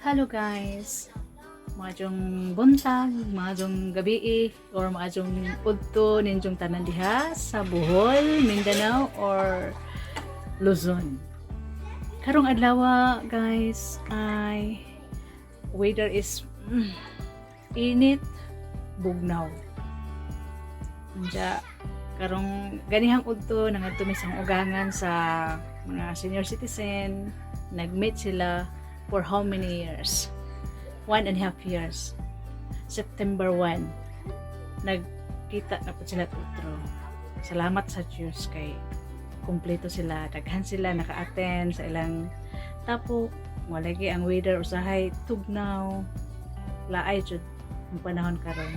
Hello guys. Maayong buntag, maayong gabii, or maayong udto ninyong tanan diha sa Bohol, Mindanao, or Luzon. Karong adlaw, guys, ay weather is init, bugnaw. Unja karong ganihang udto nangadto mi sa ugangan sa mga senior citizen. Nag-meet sila for how many years? 1.5 years. September 1. Nagkita na po sila utro. Salamat sa Diyos kay kumpleto sila. Daghan sila naka-attend sa ilang tapok. Walagi ang weather usahay tugnaw. Laay jud ang panahon karon.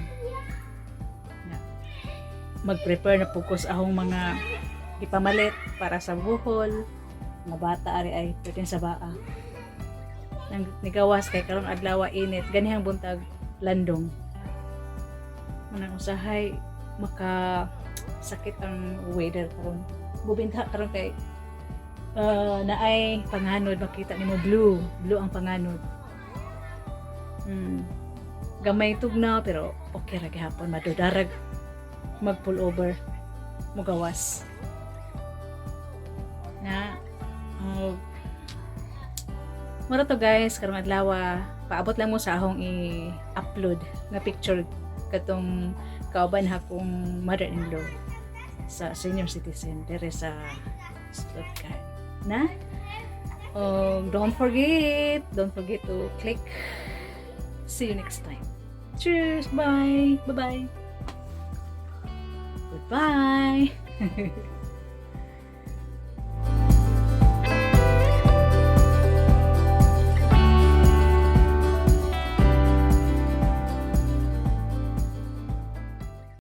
Na, mag-prepare na po ko sa akong mga ipamalit para sa Bohol. Mga bata ari ay pwede sa baa. Nang nigawas kay karong adlaw init, ganihang buntag landong. Manang usahay maka sakit ang weather karon. Bubinta karon kay naay panganod, makita nimo blue, blue ang panganod. Gamay tugnaw pero okay ra gihapon, madudarag mag pull over mugawas. Na oh, mura to guys, karong adlaw paabot lang mo sa akong i-upload nga picture katong kauban akong mother-in-law sa senior citizen dere sa Stuttgart. Na? Oh, don't forget to click. See you next time. Cheers, bye. Bye-bye. Goodbye.